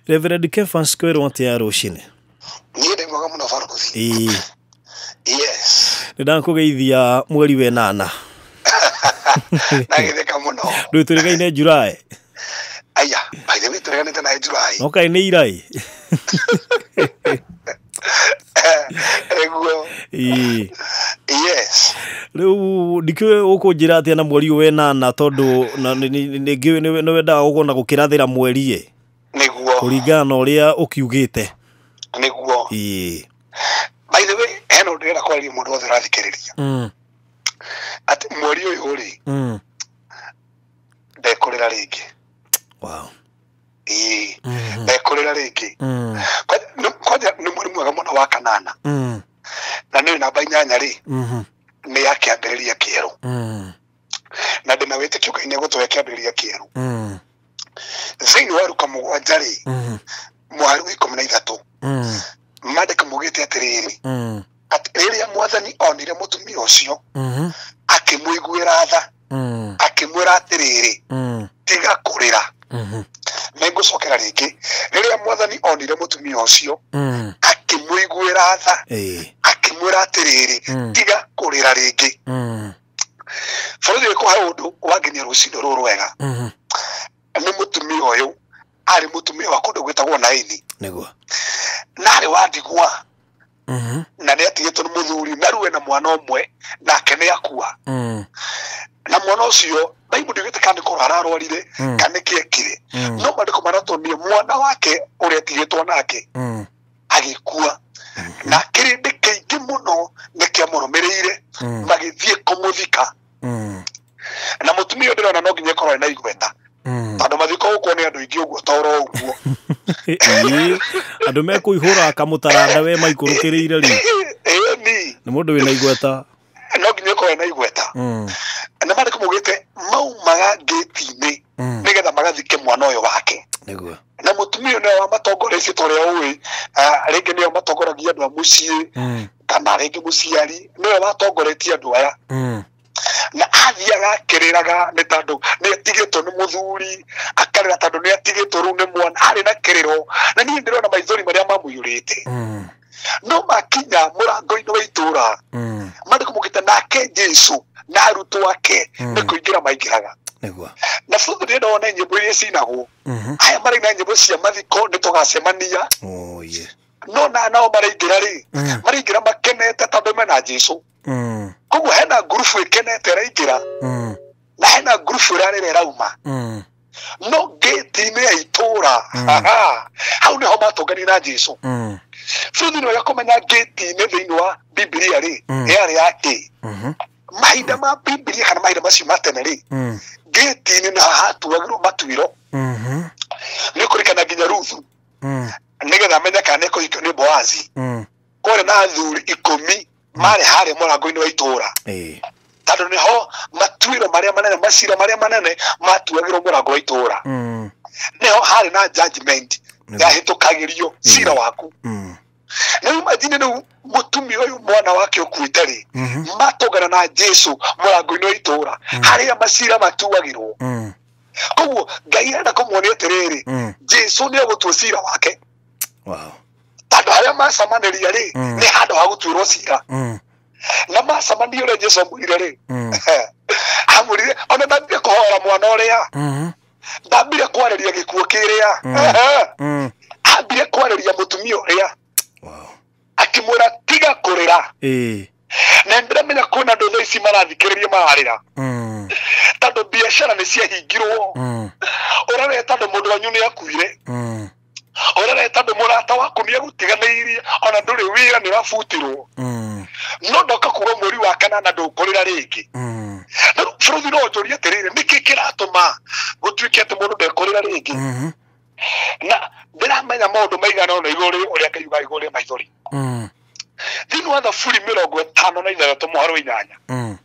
Reverend Kefas kwĩrwo atĩa rũcinĩ? Niĩ ndĩ mwega mũno barũthi. Ĩĩ. Yes. Nĩ ndakũgeithia mweri wenana. Nagithĩka mũno. Rĩu tũrĩgaine July. Aya, by the way tũreganĩte naye July. No kaĩ nĩ ira ĩ? Nĩguo. Ĩĩ. Yes. Rĩu ndikĩũĩ ũkũnjĩra atĩa na mweri ũyũ wenana tondũ na nĩ nĩ wendaga gũkona gũkĩrathĩra mweri ĩ. Nĩguo. Kũringana na ũrĩa ũkiugĩte. Nĩguo. Ĩĩ. By the way, hena ũndũ ndĩrenda kwarĩria mũndũ wothe ũrathikĩrĩria. Atĩ mweri ũyũ rĩ, ndekũrĩra rĩngĩ. Wow. Ĩĩ. Ndekũrĩra rĩngĩ. Kwanja nĩ mweri mwega mũno wa kanana. Na nĩ namba 8 rĩ. Nĩ ya kĩambĩrĩria kĩerũ. Na ndĩna wĩtĩkio Ngai nĩegũtũhe kĩambĩrĩria kĩerũ. Thĩinĩ wa Luka 7 rĩ, mũhari wa 13. Maandĩko maugĩte atĩrĩrĩ, atĩ rĩrĩa mwathani onire mũtumia ũcio, akĩmũiguĩra tha, akĩmwĩra atĩrĩrĩ, tiga kũrĩra. Nĩngũcokera rĩngĩ. Rĩrĩa mwathani onire mũtumia ũcio, akĩmũiguĩra tha, akĩmwĩra atĩrĩrĩ, tiga kũrĩra rĩngĩ. Bũrũri ũyũ kũhe ũndũ wanginyia rũcinĩ rũrũ rwega. Nĩ mũtumia ũyũ arĩ mũtumia wa kũndũ gwĩtagwo Naini. Nĩguo. Na arĩ wa ndigwa. Na nĩ atigĩtwo nĩ mũthuri, na rĩu ena mwana ũmwe, nake nĩ akua. Na mwana ũcio, Bible ndĩugĩte kana nĩ kũrwara ararwarire, kana nĩ kĩ ekire. No maandĩko maratuonia mwana wake ũrĩa atigĩtwo nake, agĩkua. Na kĩrĩndĩ kĩingĩ mũno nĩ kĩamũrũmĩrĩire, magĩthiĩ kũmũthika. Na mũtumia ũyũ ndĩrona no nginya ĩkorwo ena igweta. Tondũ mathiko gũkũ nĩ andũ aingĩ ũguo to oro ũguo. Ĩĩ, andũ mekũihũra kamũtaranda we maikũrũkĩrĩire rĩ. Ĩni. Nĩ mũndũ wĩna igweta. No nginya ĩkorwo ena igweta. Na maandĩko maugĩte maumaga ngĩti-inĩ, nĩgetha magathike mwana ũyũ wake. Nĩguo. Na mũtumia ũyũ nĩwe wamatongoretie ta ũrĩa ũĩ, rĩngĩ nĩwe matongoragia andũ a mũciĩ, kana rĩngĩ mũciari, nĩwe watongoretie andũ aya. Na athiaga akĩrĩraga nĩ tondũ nĩ atigĩtwo nĩ mũthuri, akarĩra tondũ nĩ atigĩtwo rĩu nĩ mwana, arĩ na kĩrĩro. Na niĩ ndĩrona maithori marĩa mamũiyũrĩte. No makinya mũrango-inĩ wa itũũra, maandĩko maugĩte nake Jesũ na arutwo ake nĩ kũingĩra maingĩraga. Nĩguo. Na bũrũri ndĩrenda wone nyĩmbo iria cinagwo. Aya maraina nyĩmbo cia mathiko nĩ tũgacemania. Oh, yeah. No na nao maraingĩra rĩ, maraingĩra makenete tondũ mena Jesũ. Koguo hena ngurubu ĩkenete ĩraingĩra, na hena ngurubu ĩrarĩra ĩrauma. No ngĩti-inĩ ya itũũra, hau nĩho matũnganire na Jesũ. Bũrũri nĩ wega kũmenya ngĩti-inĩ thĩinĩ wa Bibilia rĩ, yarĩ ya kĩ? Mahinda ma Bibilia kana mahinda macio ma tene rĩ, ngĩti-inĩ nĩho hatuagĩrwo matuĩro. Nĩ kũrikana nginya Ruthu. Nĩgetha amenye kana nĩekũhikio nĩ Boazi. Kwarĩ na athuri 10 marĩ harĩa mũrango-inĩ wa itũũra. Tondũ nĩho matuĩro marĩa manene, macira marĩa manene matuagĩrwo mũrango wa itũũra. Nĩho harĩ na judgment yahĩtũkagĩrio cira waku. Rĩu imagine rĩu mũtumia ũyũ mwana wake ũkuĩte rĩ, matũngana na Jesũ mũrango-inĩ wa itũũra, harĩa macira matuagĩrwo. Koguo Ngai arenda kũmuonia atĩrĩrĩ, Jesũ nĩ egũtua cira wake. Wow. Tondũ harĩa macemanĩria rĩ, nĩ handũ ha gũtuĩrwo cira. Na macemania ũrĩa Jesũ amwĩrire rĩ, amwĩrire, ona ndambire kũhoera mwana ũrĩa, ndambire kwarĩria gĩkuũ kĩrĩa, ambire kwarĩria mũtumia ũrĩa. Wow. Akĩmwĩra tiga kũrĩra. Na ndĩramenya kwĩna andũ thaa ici marathikĩrĩria mararĩra. Tondũ biacara nĩ ciahingirwo. Ũrarĩra tondũ mũndũ wanyu nĩ akuire. Ũrarĩra tondũ mũrata waku nĩ agũtiganĩirie, ona ndũrĩ wĩra nĩ ũrabutirwo. No ndoka kuga mweri wa kanana ndũkũrĩra rĩngĩ. Na rĩu bũrũri no ũnjũrie atĩrĩrĩ, nĩkĩ kĩratũma gũtuĩke atĩ mũndũ ndekũrĩra rĩngĩ? Na ndĩramenya maũndũ maigana ũna igũrũ rĩ, ũrĩa Ngai ugaga igũrũ rĩa maithori. Thĩinĩ wa Thaburi 56 mũhari wa 8.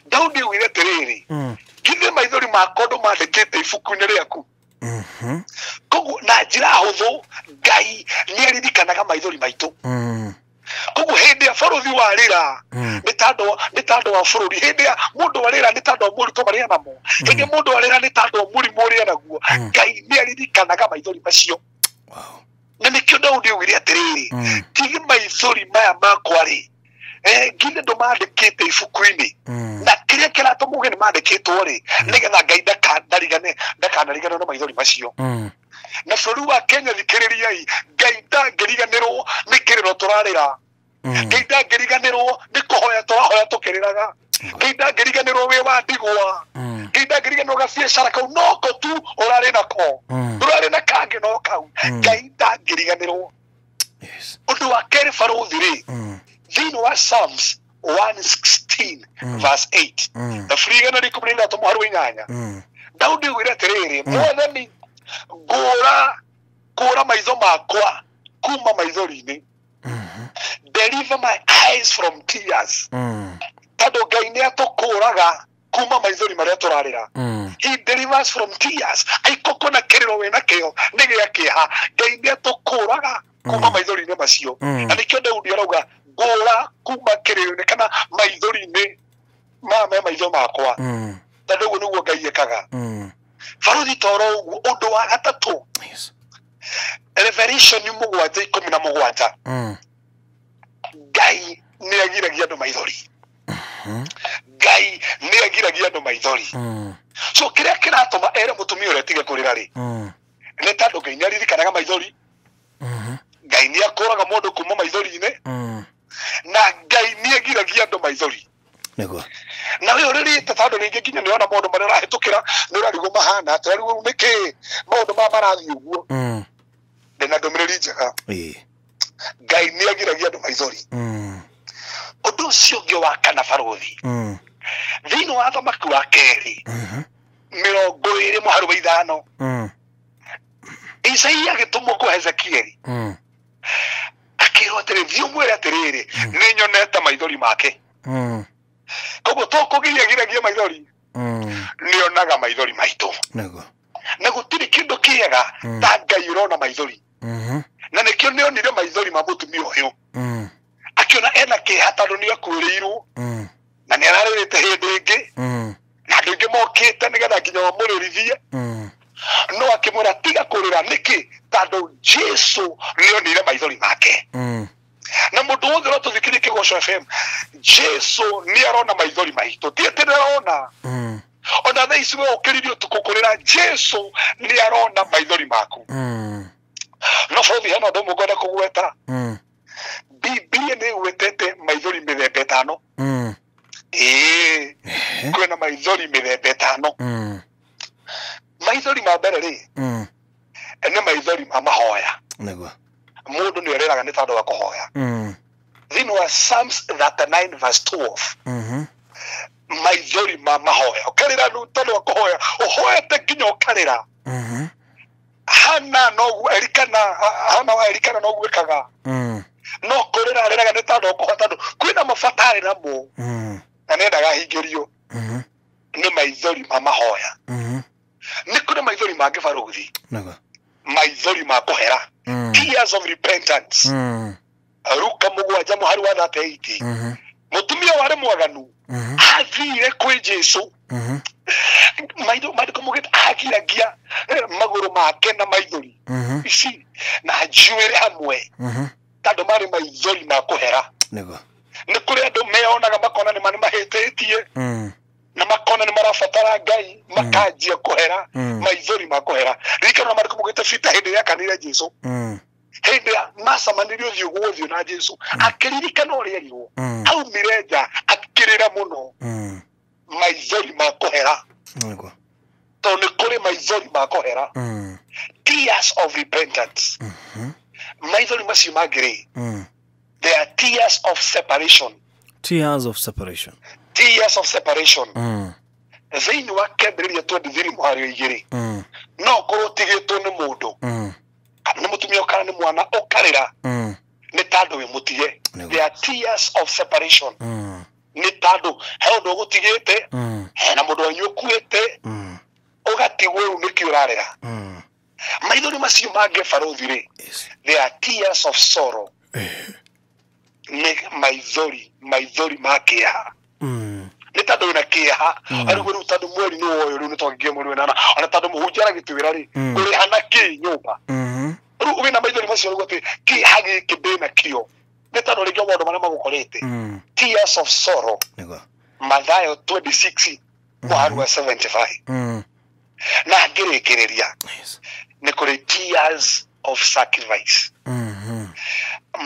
Daudi oigire atĩrĩrĩ, githĩ maithori makwa ndũmandĩkĩte ibuku-inĩ rĩaku? Koguo na njĩra hũthũ Ngai nĩaririkanaga maithori maitũ. Koguo hĩndĩ ya bũrũri warĩra, nĩ ta andũ a bũrũri. Hĩndĩ ya mũndũ warĩra nĩ ta andũ a mũritũ marĩa namo. Hĩndĩ ya mũndũ warĩra nĩ ta andũ a mũrimũ ũrĩa naguo. Ngai nĩaririkanaga maithori macio. Wow. Na nĩkĩo Daudi augire atĩrĩrĩ, tige maithori maya makwa rĩ, nginya ndũmandĩkĩte ibuku-inĩ. Na kĩrĩa kĩratũma uge nĩ mandĩkĩtwo rĩ, nĩgetha Ngai ndakanarigane na maithori macio. Na bũrũri wa Kenya thikĩrĩriai, Ngai ndangĩriganĩrwo nĩ kĩrĩro tũrarĩra. Ngai ndangĩriganĩrwo nĩ kũhoya tũrahoya tũkĩrĩraga. Ngai ndangĩriganĩrwo wĩ wa ndigwa. Ngai ndangĩriganĩrwo gabiacara kau noko tu ũrarĩ nako. Ndũrarĩ na kangĩ no kau. Ngai ndangĩriganĩrwo. Yes. Ũndũ wa kerĩ barũthi rĩ, thĩinĩ wa Psalms 116 verse 8, thaburi 113 mũhari wa 8, Daudi augire atĩrĩrĩ, Mwathani, ngũra maitho makwa kuma maithori-inĩ. Deliver my eyes from tears. Tondũ Ngai nĩ atũkũraga kuma maithori marĩa tũrarĩra. He delivers from tears. Aikoko na kĩrĩro wĩna kĩo nĩ gĩa kĩeha. Ngai nĩ atũkũraga kuma maithori-inĩ macio. Na nĩkĩo Daudi arauga ngũra kuma kĩrĩro-inĩ kana maithori-inĩ ma me maitho makwa. Tondũ ũguo nĩguo Ngai ekaga. Barũthi toro ũguo. Ũndũ wa gatatũ, Yes. Revelation 7:17, Ngai nĩ agiragia andũ maithori. Ngai nĩ agiragia andũ maithori. So kĩrĩa kĩratũma ere mũtumia ũrĩa atige kũrĩra rĩ, nĩ tondũ Ngai nĩ aririkanaga maithori. Ngai nĩ akũraga mũndũ kuma maithori-inĩ. Na Ngai nĩ agiragia andũ maithori. Nĩguo. Na we ũrĩrĩte tondũ rĩngĩ nginya nĩ ũrona maũndũ marĩa ũrahĩtũkĩra, nĩ ũrarigwo mahana atĩa, ũrarigwo nĩkĩ maũndũ maya marathiĩ ũguo. Ndĩna ndũmĩrĩri njega. Ngai nĩ agiragia andũ maithori. Ũndũ ũcio ũngĩ wa kana barũthi, thĩinĩ wa Thamaki wa kerĩ 20 mũhari wa 5, Isaia agĩtũmwo kwa Hezekieli, akĩrwo atĩrĩ, thiĩ ũmwĩre atĩrĩrĩ, nĩ nyonete maithori make. Koguo to kũgiria giragia maithori, nĩonaga maithori maitũ. Nĩguo. Na gũtirĩ kĩndũ kĩega ta Ngai ũrona maithori. Na nĩkĩo nĩonire maithori ma mũtumia ũyũ. Akĩona ena kĩeha tondũ nĩ akuĩrĩirwo, na nĩ ararĩrĩte hĩndĩ ĩngĩ, na andũ aingĩ mokĩte nĩgetha nginya mamũrĩrithie. No akĩmwĩra tiga kũrĩra nĩkĩ, tondũ Jesũ nĩonire maithori make. Na mũndũ wothe ũratũthikĩrĩria Kĩgoco FM, Jesũ nĩ arona maithori maitũ, ti atĩ ndarona. Ona thaa ici we ũkĩrire ũtukũ kũrĩra, Jesũ nĩ arona maithori maku. No bũrũri hena ũndũ ũmwe ngwenda kũgweta. Bibilia nĩ ĩgwetete maithori mĩthemba 5. Ĩĩ, kwĩna maithori mĩthemba 5. Maithori ma mbere rĩ, nĩ maithori ma mahoya. Nĩguo. Mũndũ nĩ arĩraga nĩ tondũ wa kũhoya. Thĩinĩ wa Psalms 39 verse 12, maithori ma mahoya. Ũkarĩra nĩ tondũ wa kũhoya, ũhoete nginya ũkarĩra. Hana noguo Elikana, Hana wa Elikana noguo ekaga. No kũrĩra arĩraga nĩ tondũ wa kũhoya, tondũ kwĩna mabata arĩ namo. Na nĩendaga ahingĩrio. Nĩ maithori ma mahoya. Nĩ kũrĩ maithori mangĩ barũthi. Nĩguo. Maithori ma kũhera. Tears of repentance. Luka 7 mũhari wa 38. Mũtumia warĩ mwaganu athire kwĩ Jesũ. Maandĩko maugĩte agiragia magũrũ make na maithori ici na njuĩrĩ hamwe, tondũ marĩ maithori ma kũhera. Nĩguo. Nĩ kũrĩ andũ meonaga makona nĩ mahĩtĩtie, na makona nĩ marabatara Ngai, makanjia kũhera, maithori ma kũhera. Ririkana maandĩko maugĩte Peter hĩndĩ ĩrĩa akanire Jesũ, hĩndĩ ĩrĩa macemanirie ũthiũ gwa ũthiũ na Jesũ, akĩririkana ũrĩa erirwo, aumire nja akĩrĩra mũno. Maithori ma kũhera. Nĩguo. Tondũ nĩ kũrĩ maithori ma kũhera. Tears of repentance. Maithori macio mangĩ rĩ, they are tears of separation. Tears of separation. Tears of separation. Thĩinĩ wa kĩambĩrĩria 23 mũhari wa 2, no ũkorwo ũtigĩtwo nĩ mũndũ, kana nĩ mũtumia kana nĩ mwana, ũkarĩra nĩ tondũ wĩ mũtige. They are tears of separation. Nĩ tondũ he ũndũ ũgũtigĩte, hena mũndũ wanyu ũkuĩte, ũgatigwo rĩu nĩkĩo ũrarĩra. Maithori macio mangĩ barũthi rĩ, they are tears of sorrow. Nĩ maithori ma kĩeha. Nĩ tondũ wĩna kĩeha, arĩguo rĩu tondũ mweri nĩ woyũ, rĩu nĩ twagĩkinya mweri wa 8, ona tondũ mũhunjia aragĩtwĩra rĩ, kũrĩha na kĩ nyũmba. Rĩu Rĩu wĩna maithori macio rĩu atĩ kĩeha gĩkĩ ndĩna kĩo nĩ tondũ rĩngĩ maũndũ marĩa magũkorete. Tears of sorrow. Mathayo 26 mũhari wa 75. Na ngĩrĩkĩrĩria nĩ kũrĩ tears of sacrifice.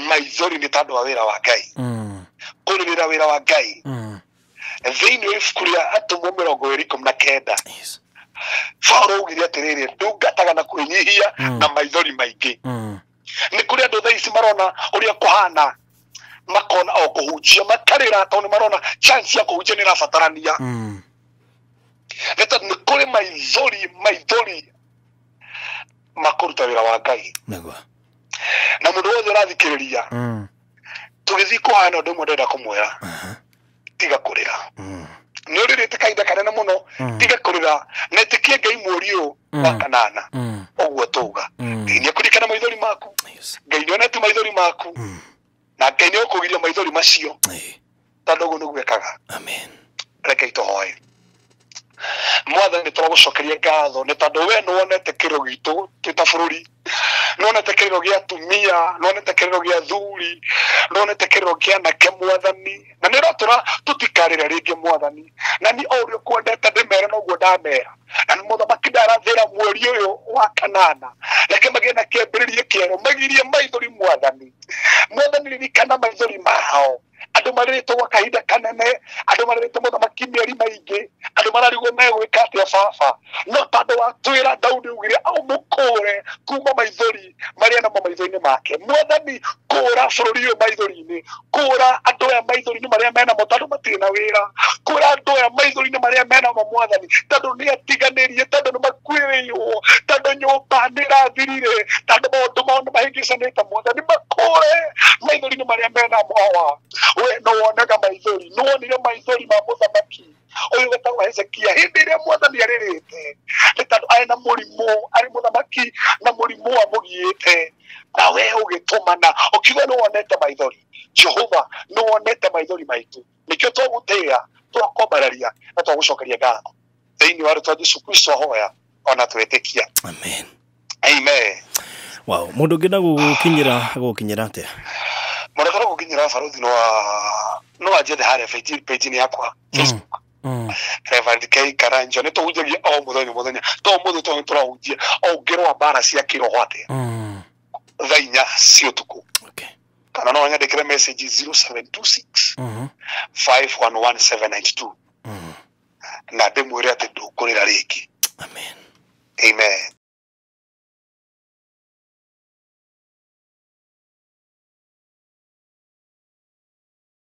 Maithori nĩ tondũ wa wĩra wa Ngai. Kũrĩrĩra wĩra wa Ngai. Thĩinĩ wa ibuku rĩa Atũmwo 29. Paulo augire atĩrĩrĩ, ndungataga na kwĩnyihia na maithori maingĩ. Nĩ kũrĩ andũ thaa ici marona ũrĩa kũhana, makona o kũhunjia makarĩra tondũ marona chance ya kũhunjia nĩ ĩrabatarania. Nĩ tondũ nĩ kũrĩ maithori makũruta wĩra wa Ngai. Na mũndũ wothe ũrathikĩrĩria, tũgĩthiĩ kũhana ũndũ ũmwe ndĩrenda kũmwĩra, tiga kũrĩra. Nĩ ũrĩrĩte kahinda kanene mũno, tiga kũrĩra, na ĩtĩkie Ngai mweri ũyũ wa kanana. Ũguo tũuga. Ngai nĩekũririkana maithori maku. Ngai nĩonete maithori maku. Na Ngai nĩekũgiria maithori macio. Tondũ ũguo nĩguo ekaga. Amen. Reke tũhoe. Mwathani, tũragũcokeria ngatho nĩ tondũ we nĩwonete kĩrĩro gitũ twĩ ta bũrũri, nĩwonete kĩrĩro gĩa atumia, nĩwonete kĩrĩro gĩa athuri, nĩwonete kĩrĩro kĩa anake Mwathani, na nĩ ũratũra tũtikarĩre rĩngĩ Mwathani. Na niĩ o ũrĩa ũkwendete ndĩmere noguo ndamera. Na nĩ mũthamaki ndarathĩra mweri ũyũ wa kanana, reke magĩe na kĩambĩrĩria kĩerũ, magirie maithori Mwathani. Mwathani, ririkana maithori mao. Andũ marĩrĩtwo gwa kahinda kanene, andũ marĩrĩtwo mũthamaki mĩeri maingĩ, andũ mararigwo megwĩka atĩa baba. No tondũ wa twĩra Daudi augire amũkũre kuma maithori marĩa namo maitho-inĩ make. Mwathani, kũra bũrũri ũyũ maithori-inĩ, kũra andũ aya maithori-inĩ marĩa menamo tondũ matirĩ na wĩra, kũra andũ aya maithori-inĩ marĩa menamo Mwathani, tondũ nĩ atiganĩrie, tondũ nĩ makuĩrĩirwo, tondũ nyũmba nĩ ĩrathirire, tondũ maũndũ mao nĩ mahĩngĩcanĩte Mwathani, makũre maithori-inĩ marĩa menamo hawa. We no wonaga maithori, no wonire maithori ma mũthamaki ũyũ wetagwo Hezekia hĩndĩ ĩrĩa Mwathani arĩrĩte, nĩ tondũ arĩ na mũrimũ, arĩ mũthamaki na mũrimũ wamũgiĩte, na we ũgĩtũmana ũkiuga nĩ wonete maithori. Jehova, nĩ wonete maithori maitũ, nĩkĩo twagũtĩĩa, twakwambararia na twagũcokeria ngatho thĩinĩ wa rĩtwa Jesũ Kristo ahoya ona twetĩkia. Amen. Amen. Wow, mũndũ ũngĩenda gũgũkinyĩra atĩa? Mũndũ ũngĩenda gũkinyĩra barothi no anjethe harĩa page-inĩ yakwa Facebook. Reverend K Karanja, nĩ tũhunjagia o mũthenya mũthenya, to mũthĩ to nĩ tũrahunjia o ũngĩrũa mbara cia kĩroho atĩa thaa 4 cia ũtukũ. Kana no nyandĩkĩre message 0726 511792 na ndĩmwĩre atĩ ndũkũrĩra rĩngĩ. Amen. Amen.